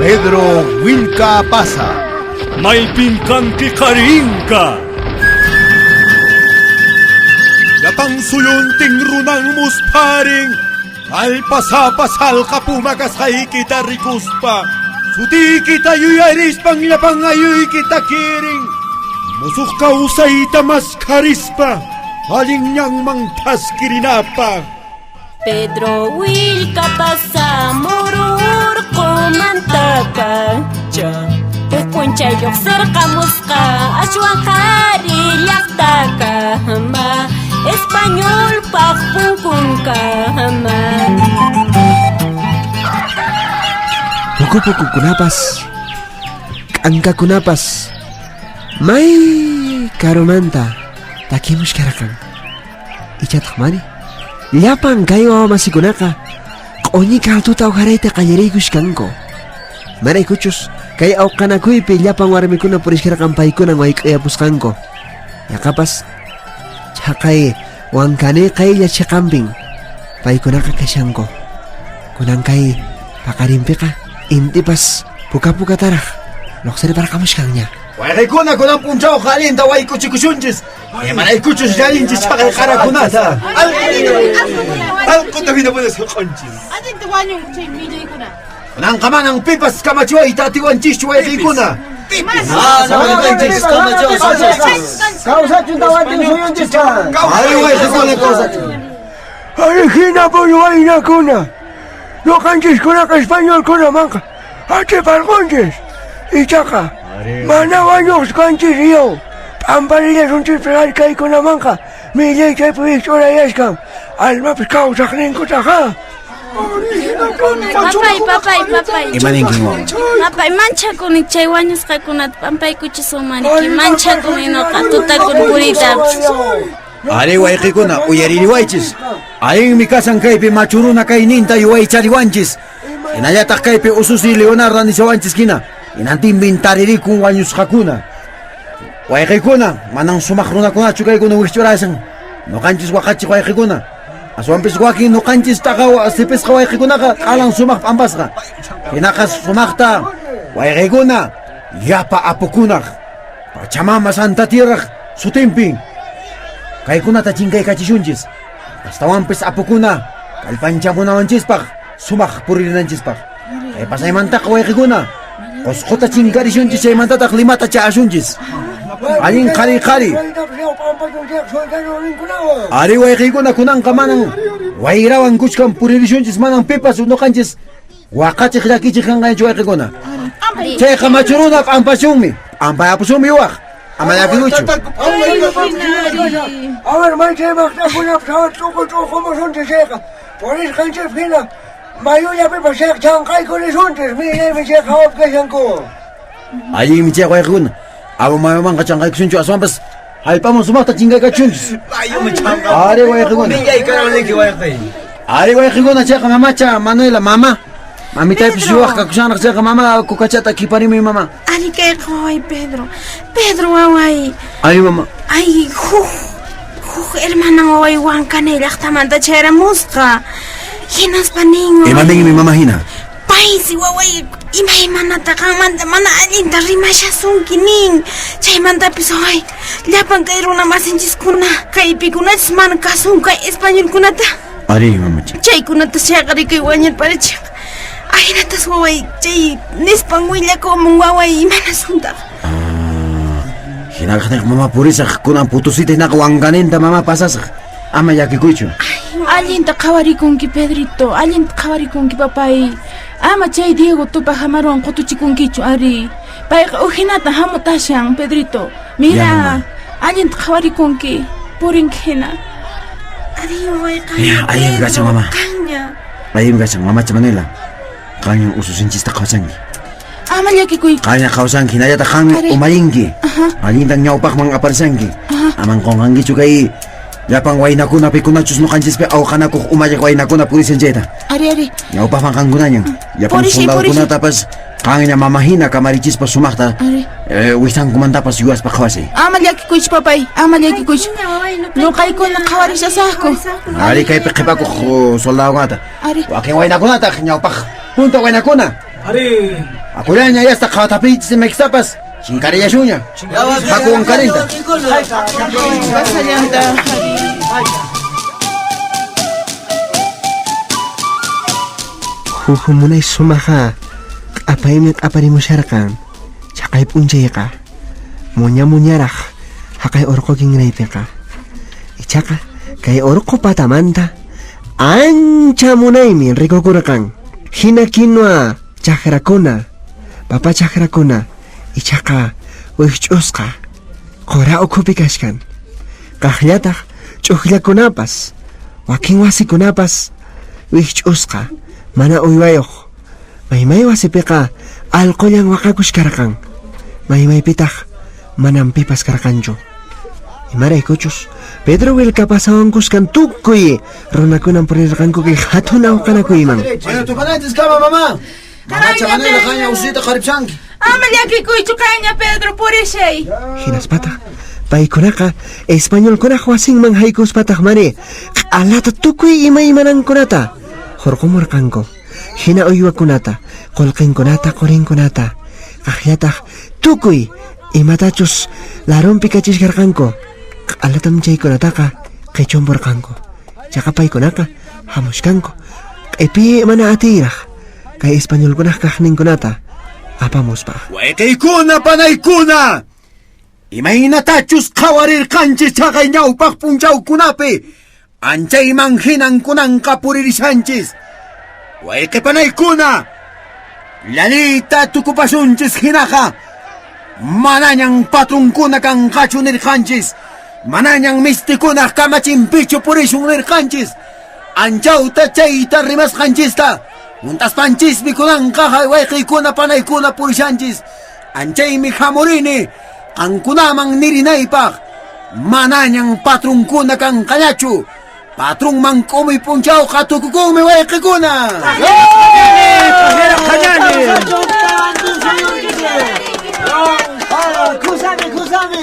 Pedro Willka Apaza. Maypin kanki qarinka. Llapan suyuntin runan musparin. Allpasapa salqa puma kasqaykita rikuspa. Sutiykita yuyarispan llapan ayuykita kirin. Musuq kawsayta maskharispa. Allin ñanman thaskirinapaq. Pedro Willka pasamururqumantapacha huk p'unchay lluqsirqamusqa ashwan qhari llaqtakama españolpaq punkunkama. Puku-pukukunapas, k'ankakunapas may karumanta takimushkarqan. Ichataq mani, llapan kay wawamasikunaqa q'uñi kaltuta ujarayta qallariykushkanku. Maraykuchus kay awqanakuypi llapan warmikuna purishkarqan paykunan wayk'uyapusqanku. Yaqapas chhaqay Wankani qaylla chiqanpin paykunaqa kashanku. Kunan kay paqarinpiqa intipas puka-pukataraq lluqsirparqamushkanña. Wayqikuna kunan p'unchawqa allinta wayk'uchikushunchis. Imaraykuchus llallinchis chhaqay qarakunata. Alquta hinapuni suq'unchis. Allinta wañunku chay millaykuna. Kunanqa manan pipas kamachiwayta atiwanchischu wayqiykuna. Kawsachun tawantin suyunchisqa. Ari wayqikuna kawsachun. Ari hinapuni waynakuna. Ñuqanchiskunaqa españolkunamanqa atiparqunchis. Ichaqa mana wañuqsqanchis yaw. P'amparillasunchispis harkaykunamanqa millay chaypi wikch'urayashkan almapis kawsaqninkutaqa. Papay, papay, papay. Ima ninkin wawa? Papay, manchakuni chay wañusqakunata p'ampaykuchisunmaniki. Manchakuni noqa tutakuna puriytapis. Ari wayqikuna uyaririwaychis. Allinmi kashan kaypi machu runa kayninta yuwaychariwanchis. Hinallataq kaypi ususi Leonardo nishawanchis hina. Hinantinpin taririkun wañusqakuna. Wayqikuna, manan sumaq runakunachu kaykuna wikch'urashan. Nuqanchis waqachiq wayqikuna. Aswanpis wakin nuqanchis taqa sipisqa wayqikunaqa q'alan sumaq p'ampasqa. Hinaqa sumaqta wayqikuna llapa apukunaq Pachamama Santa Tierraq sutinpin kaykunata chinkaykachishunchis. Astawanpis apukuna kallpanchamunawanchispaq sumaq puririnanchispaq. Kay pasaymantaqa wayqikuna Qusquta chinkarishunchis chaymantataq Limata cha'ashunchis. Allin qhari qhari. Ari wayqiykuna kunanqa manan wayrawan kuchkan puririshunchis manan pipas nuqanchis waqachiq llakichiq kanqanchu wayqikuna. Chayqa machu runa p'ampashunmi, p'ampayapusunmi yuwaq. Ama llakikuychu. A ver, maychay maqt'akunapas hawa t'uqu t'uqumusunchis chayqa purisqanchis hina mayullapipas chayqa chanqaykurisunchis millaymi chayqa hawapi kashanku. Allinmi chay wayqikuna. Ama mayumanqa chanqaykusunchu aswanpas hallp'aman sumaqta chinkaykachunchis. Mayuman chanqa. Ari wayqikuna. Millay karaniki wayqi. Ari wayqikuna chayqa mamacha Manuela mama. Mamitaypis yuwaq kakushanraq chayqa mama kukachata kiparimuy mama. Ari kayqa waway Pedro. Pedro waway. Ay mama. Ay huk huk hermanan waway Huancané llaqtamanta chayaramusqa. Hinaspa nin waway. Ima ninmi mama hina? Paysi waway imaymanata qanmanta mana allinta rimashasunki nin. Chaymantapis waway llapan kay runa masinchiskuna kaypikunachis mana kasun kay españolkunata. Ari mamacha. Chaykunata chayqa rikuy wañurparichiq. Ahinatas waway chay nispan willakumun waway imanasuntaq. Hinaqtaq mama purisaq kunan Potosita hinaqa Huancanénta mama pasasaq. Ama llakikuychu. Allinta qhawarikunki Pedrito, allinta qhawarikunki papay. Ama chay Diego Tupac Amaruwan qutuchikunkichu ari. Payqa ujinata hamutashan Pedrito. Mira, allinta qhawarikunki, purinki hina. Ari waway Ya, allinmi kashan mama. Qanña. Allinmi kashan mamacha Manuela. Qanña ususinchista qhawashanki. Ama llakikuy. Qanña qhawashanki, hinallataq qanmi umallinki. Allintan ñawpaqman aparishanki. Aman qunqankichu kay llapan waynakuna pikunachus nuqanchispi awqanakuq umalliq waynakuna purishan chayta. Ari, ari. Ñawpaqman qankunañan. Llapan soldadokunatapas qanña mama hina kamarichispa sumaqta wisankumantapas yuwaspa qhawashay. Ama llakikuychu papay, ama llakikuychu. Nuqaykuna qhawarishasaqku. Ari kaypi qhipakuq soldadokunata. Ari. Wakin waynakunataq ñawpaq punta waynakuna. Ari. Akulaña yasta qhawatapiychis imaykistapas chinkariyashuña. Haku wankarinta. Pasallanta. Huk munay sumaqa q'apaymi q'aparimusharqan chaqay p'unchayqa muña muñaraq haqay urqu kinraypiqa ichaqa kay urqu patamanta ancha munaymi rikukurqan hina quinua chakrakuna papa chakrakuna ichaqa wikch'usqa qura ukhupi kashkan kaqllataq ch'ukllakunapas wakin wasikunapas wikch'usqa mana uywayuq maymay wasipiqa allqullan waqakush karqan maymaypitaq manam pipas karqanchu imaraykuchus Pedro Wilcapasawankuskan tukuy runakunan purirqanku kay hatun awqanakuyman. Bueno, tupananchis kama mamá. Mamacha manayla qaña usita qaripshanki. Ama llakikuychu qaña Pedro purishay. Hinaspataq paykunaqa españolkunaq wasinman haykuspataq mari q'alata tukuy imaymanankunata hurqumurqanku hina uywakunata qullqinkunata qurinkunata qaqllataq tukuy imatachus larunpi kachishkarqanku q'alatam chaykunataqa qichunpurqanku chaqa paykunaqa hamushkanku q'ipi mana atiyraq kay españolkunaq kaqninkunata apamuspa. Wayqiykuna panaykuna! Imaynatachus qhawarirqanchis chaqay ñawpaq p'unchawkunapi anchayman hinan kunanqa puririshanchis. Wayqi panaykuna! Llaliyta tukupasunchis hinaqa manañan patrunkuna kanqachu nirqanchis. Manañan mistikunaq kamachinpichu purishun nirqanchis. Anchawta chayta rimasqanchista hunt'aspanchismi kunanqa wayqiykuna panaykuna purishanchis. Anchaymi hamurini qankunaman nirinaypaq manañan patrunkuna kanqañachu. Patrunman k'umuy p'unchawqa tukukunmi wayqikuna.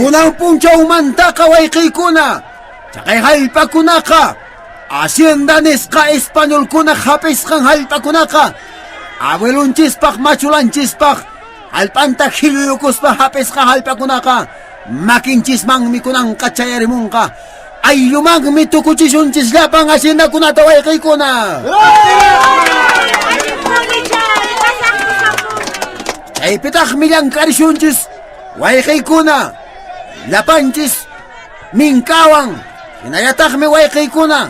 Kunan p'unchawmantaqa wayqiykuna chaqay hallp'akunaqa hacienda nisqa españolkuna hap'isqan hallp'akunaqa abuelunchispaq machulanchispaq hallp'anta khilluyukuspa hap'isqa hallp'akunaqa makinchismanmi kunanqa chayarimunqa ayllumanmi tukuchishunchis llapan haciendakunata wayqiykuna. Chaypitaqmi llank'arishunchis wayqiykuna llapanchis minkawan hinallataqmi wayqiykuna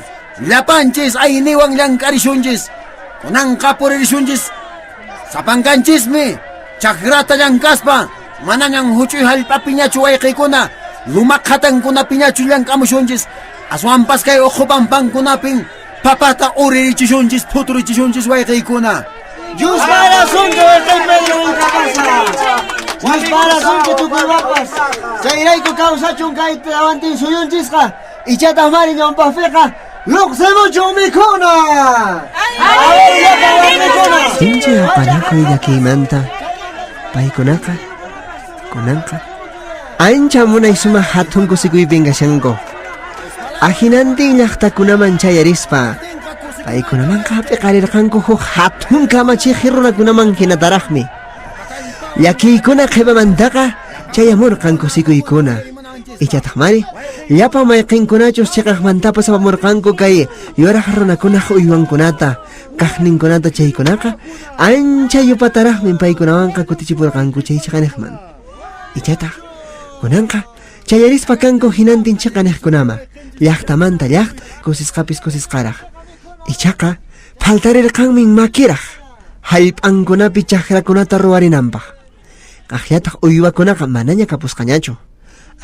llapanchis ayniwan llank'arishunchis kunanqa puririshunchis sapankanchismi chakrata llank'aspa manañan huch'uy hallp'apiñachu wayqiykuna luma qhatankunapiñachu llank'amushunchis aswanpas kay uqhu pampankunapin papata uririchishunchis phuturichishunchiswayqiykuna. Dios parasunki wayqiy Pedro Wilcapasa. Dios parasunki tukuymapas. Chayrayku kawsachun kay tawantin suyunchisqa. Ichataq mari ñawpaqpiqa lluqsimuchun mikhuna. Sinchi awqanakuy llakiymanta paykunaqa kunanqa ancha munay sumaq hatun kusikuypin kashanku. Ahinantin llaqtakunaman chayarispa paykunamanqa hap'iqarirqanku huk hatun kamachiq runakunaman hinataraqmi. Llakiykuna qhipamantaqa chayamurqan kusikuykuna. Ichataq mari llapan mayqinkunachus chiqaqmantapas apamurqanku kay yuraq runakunaq uywankunata kaqninkunata chaykunaqa ancha yupataraqmi paykunawanqa kutichipurqanku chay chiqaniqman. Ichataq kunanqa chayarispa kanku hinantin chiqaniqkunama llaqtamanta llaqta kusisqapis kusisqaraq. Ichaqa faltarirqanmi makiraq hallp'ankunapi chakrakunata ruwarinanpaq. Qaqllataq uywakunaqa manaña kapusqañachu.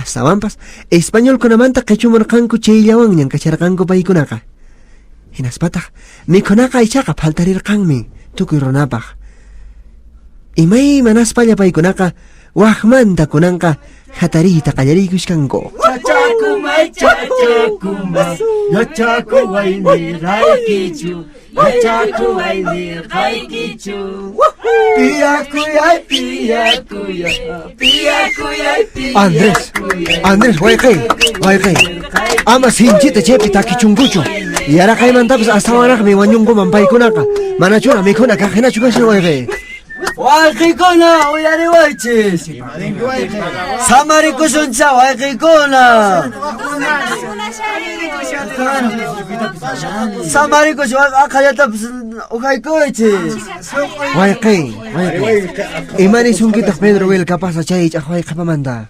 Astawanpas españolkunamanta qichumurqanku chayllawanñan kacharqanku paykunaqa. Hinaspataq mikhunaqa ichaqa faltarirqanmi tukuy runapaq. Imaymanaspalla paykunaqa waqmanta kunanqa hatariyta qallariykushkanku. Chachakumay, chachakumay, yachakuway nirqaykichu, yachakuway nirqaykichu. Piyakuyay, piyakuyay, piyakuyay, Andrés, Andrés, wayqay, wayqay. Ama sinchita chaypi takichunkuchu. Yaraqaymantapas astawanraqmi wañunkuman paykunaqa. Manachuna mikhuna kaqhinachu kashan wayqay. Wayqikuna uyariwaychis. Samarikusuncha wayqikuna. Samarikusun aqhallatapas uhaykuychis. Wayqi, wayqi. Imanisunkitaq Pedro Vilcapasa chay ch'aqway qhapamanta?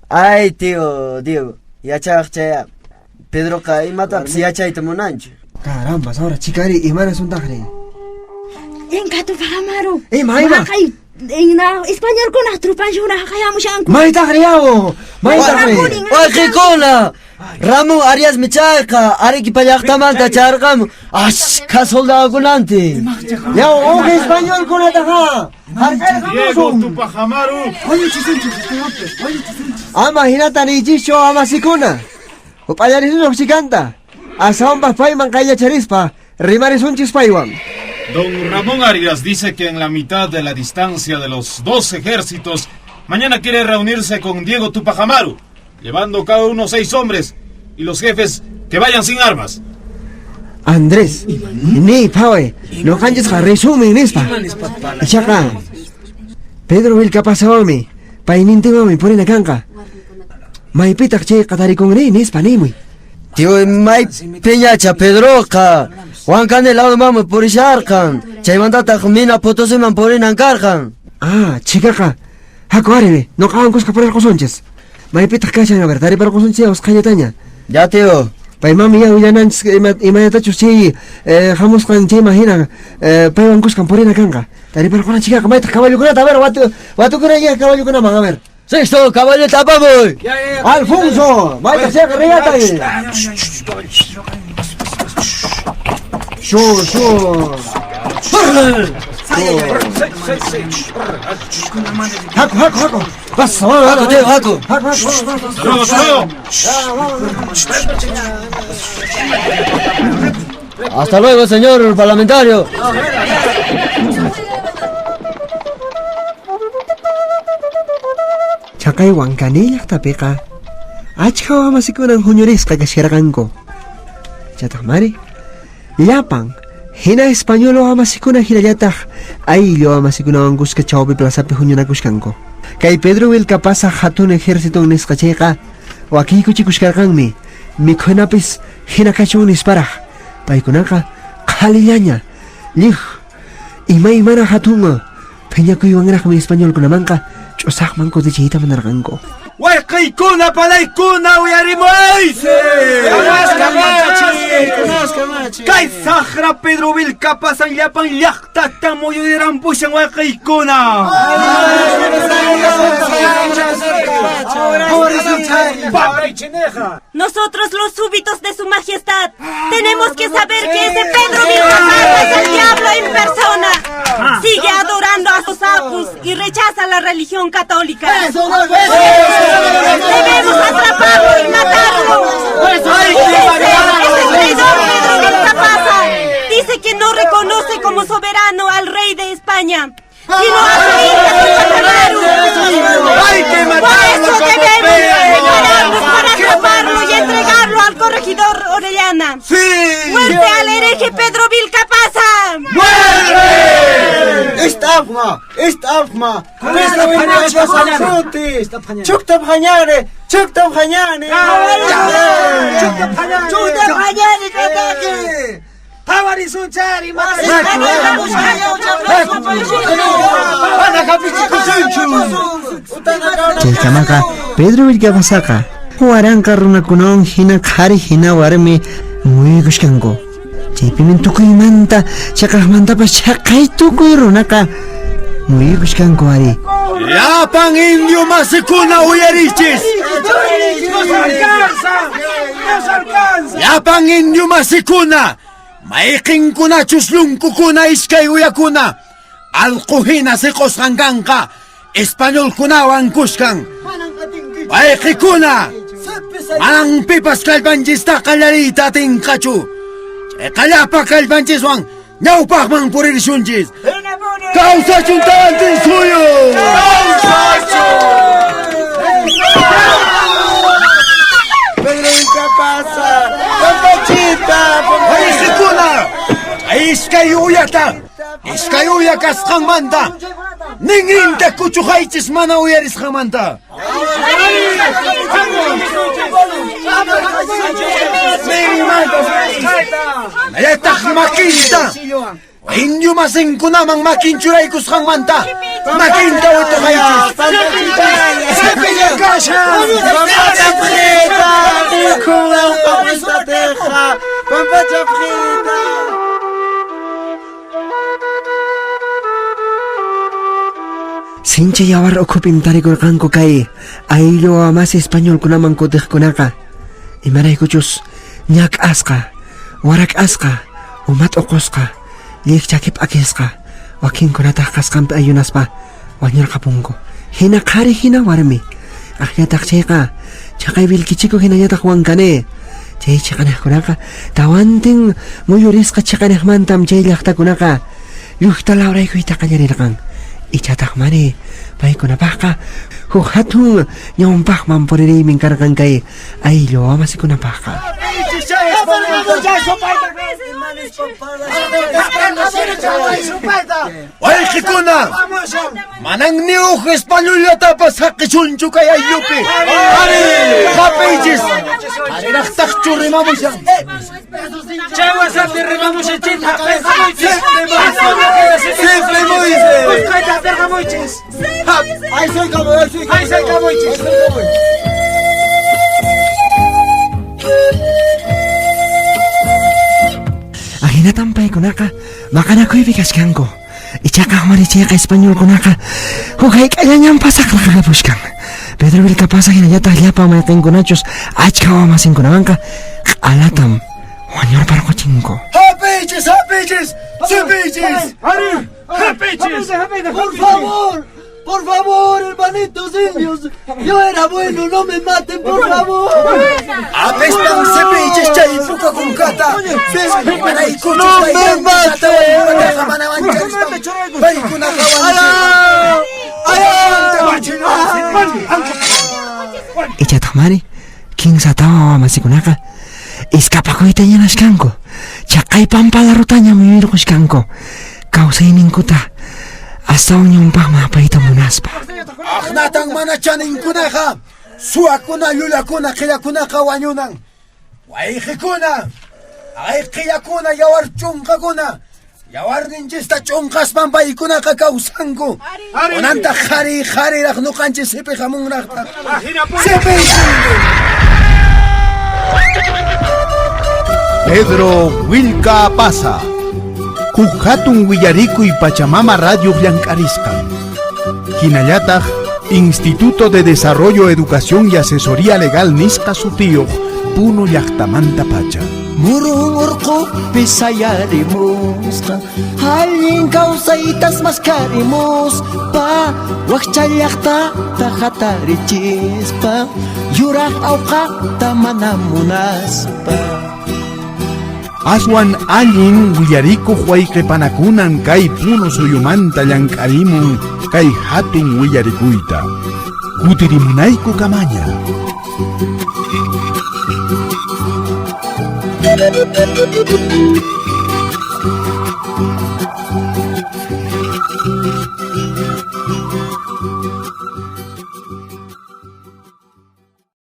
Ay, tío Diego, yachaq chaya. Pedroqa imatapas yachayta munanchu. Caramba, ahora chikari imanasuntaqri? Inka Tupac Amaru. Ima, ima. Maqay ina españolkuna trupanchuna hayamushanku. Maytaqri yaw, maytaqri. Wayqikuna, Ramón Ariasmi chayqa Arequipa llaqtamanta charqamun ashkha soldadokunantin. Yaw, uq españolkunataqa Diego Tupac Amaru. Ama hinata niychischu amasikuna. Up'allarisunchik chikanta. Asawanpas payman qayllacharispa rimarisunchis paywan. Don Ramón Arias dice que en la mitad de la distancia de los dos ejércitos, mañana quiere reunirse con Diego Tupac Amaru, llevando cada uno 6 hombres y los jefes que vayan sin armas. Andrés, ni phaway, ñuqanchisqa risunmi nispa. Ichaqa Pedro Vilcapasawanmi paynintinwanmi purina kanqa. Maypitaq chayqa tarikunri nispa nimuy. Tío, may piñacha Pedroqa Huancane ladomanmi purisharqan. Chaymantataq Mina Potosiman purinan karqan. Ah, chikaqa. Haku aribi, ñuqawan kuska purirqusunchis. Maypitaq kashan, a ver, tariparqusunchis usqhayllataña. Ya, tío. Paymanmi ya willananchis imaynatachus chay hamusqan chayman hina paywan kuskan purina kanqa. Tariparquna chikaqa maytaq caballokunata, a ver, watukuna ya caballokunaman, a ver. Sexto, caballota apamuy. Alfonso, maytaq chayqa riyatay. Shu, shu. Haku, haku, haku. Bas, Haku, tío, haku. Haku, haku. Hasta luego, hasta luego. Hasta luego, señor parlamentario. Chaqay Huancane llaqtapiqa achka wamasikunan huñurisqa kasharqanku. Chataqmari, llapan hina español wamasikuna hinallataq ayllu wamasikunawan kuska chawpi plazapi huñunakushkanku. Kay Pedro Vilcapasa hatun ejército nisqa chayqa wakiykuchikushkarqanmi mikhunapis hina kachun nisparaq. Paykunaqa qhalillaña lliw imaymana hatun phiñakuywanraqmi españolkunamanqa ch'usaqman kutichiyta munarqanku. Wayqiykuna panaykuna uyarimuysi. Kay saqra Pedro Vilcapasan llapan llaqtata muyuriranpushan wayqiykuna. Nosotros los súbditos de su majestad tenemos que saber que ese Pedro Vilcapasa es el diablo en persona. Sigue adorando a sus apus y rechaza la religión católica. Debemos atraparlo y matarlo. Fíjense, ese traidor Pedro Vilcapasa dice que no reconoce como soberano al rey de España, sino a su hija Tupac Amaru. ¡Hay que Por matarlo eso como debemos perro! prepararnos para atraparlo y entregarlo al corregidor Orellana. ¡Sí! ¡Muerte al hereje Pedro Vilcapasa! ¡Muerte! Estafma, estafma. Chukta phañane, chukta phañane. Chukta phañane, kataki. Chaykamaqa Pedro Vilcapasaqa waranqa runakunawan hina qhari hina warmi muyuykushkanku. Chaypimin tukuymanta chaqaqmantapas chaqay tukuy runaqa muyuykushkanku ari. Llapan indio masikuna uyarichis. Llapan indio masikuna mayqinkunachus lunkukuna iskay uyakuna allqu hina siqusqan kanqa españolkunawan kuskan. Wayqikuna manan pipas kallpanchistaqa qallariyta atinqachu. Chayqa llapa kallpanchiswan ñawpaqman puririshunchis. Kawsachun Tawantinsuyu! Pedro Vilcapasa, Pampachita, Wayqikuna iskay uyata Iskay uya kasqanmanta ninrinta kuchuqaychis mana uyarisqanmanta. Hinallataq makinta indio masinkunaman makin churaykusqanmanta makinta wituqaychis. Sipilla kashan! Sinchi yawar ukhupim tarikurqanku kay ayllu wamasi españolkunaman kutiqkunaqa. Imaraykuchus ñak'asqa, warak'asqa, umat uqusqa, llikchaki p'akisqa, wakinkunataq kasqanpi ayunaspa wañurqapunku. Hina qhari hina warmi. Aqllataq chayqa chaqay Vilquichico hinallataq Huancané. Chay chiqanaqkunaqa tawantin muyurisqa chiqanaqmantam chay llaqtakunaqa lluqta lawraykuyta qallarirqan. Ichataq mari paykunapaqqa huk hatun ñawpaqman puririymin karqan kay ayllu wamasikunapaqqa. Wayqikuna, manan ni huk españollatapas haqichunchu kay ayllupi. Hapiychis, qariraqtaqchu rimamushan. Ahinatan paykunaqa maqanakuypi kachkanku. Ichaqa marichayqa españolkunaqa huk hayk'allañan pasaqraqapushkan. Pedro Vilcapaza hinallataq llapa mayqinkunachus achka wamasinkunawanqa q'alatam wañurparquchinku. Hapiychis, hapiychis, sipiychis. Por favor, por favor, hermanitos indios. Yo era bueno, no me maten, por favor. Apistan sipiychis chay puka kunkata. ¡No me maten! Paykunaqa Ichataq mari kinsa tawa wamasikunaqa iskapakuyta yanashkanku. Chaqay pampalarutaña muyurqushkanku. Kawsayninkuta astawan ñawpaqman apayta munaspa. Aqnatan mana chaninkunaqa suwakuna llullakuna qillakunaqa wañunan. Wayqikuna, ay qillakuna yawar ch'unqakuna. Yawarninchista ch'unqaspan paykunaqa kawsanku. Kunantaq qhari qhariraq ñuqanchis sipi hamunraqtaq. Sipiychis! Pedro Willka Pasa. Huk hatun willarikuy Pachamama Radio llank'arisqan. Hinallataq Instituto de Desarrollo, Educación y Asesoría Legal nisqa sutiyuq Puno llaqtamanta pacha. Murun urqupi sayarimusqa allin kawsaytas maskarimuspa wakcha llaqtata hatarichispa yuraq awqata mana munaspa. Aswan allin willarikuq wayqipanakunan kay Puno suyumanta llank'arimun kay hatun willarikuyta. Kutirimunayku kamaña. Thank you.